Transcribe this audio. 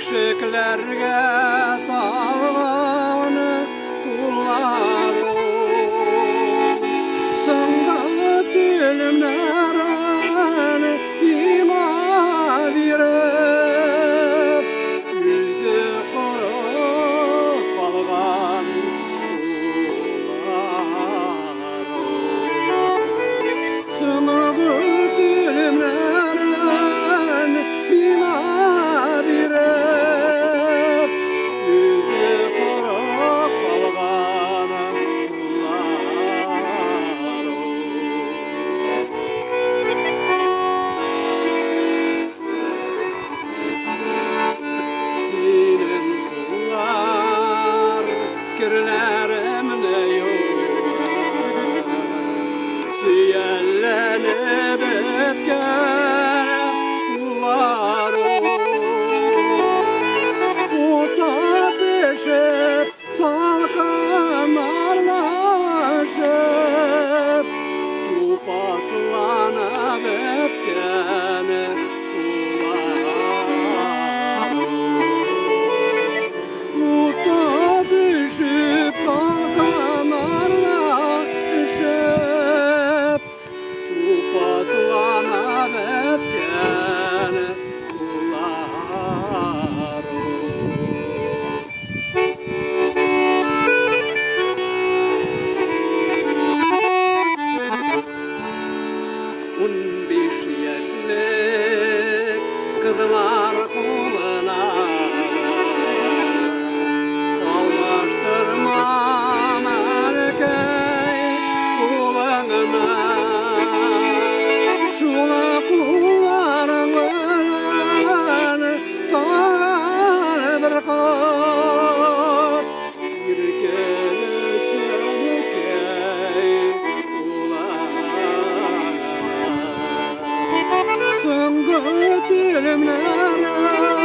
Бишекләргә салган куллары, соңгы телемнәрен миңа биреп, үзе корып калган куллары. Соңгы телемнәрен миңа биреп, үзе корып калган куллары. Синең куллар керләремне юып, сөялләнеп беткән кулларым. Утта пешеп, салкын аралашып, тупасланып беткән кулларым. Утта пешеп, салкын аралашып, тупасланып беткән кулларым. 15 яшьлек кызлар кулына алмаштырмам, әнкәй, кулыңны. Шул кулларың белән тагын бер кат иркәләче, әнкәй, кулыңны. Соңгы телемнәрен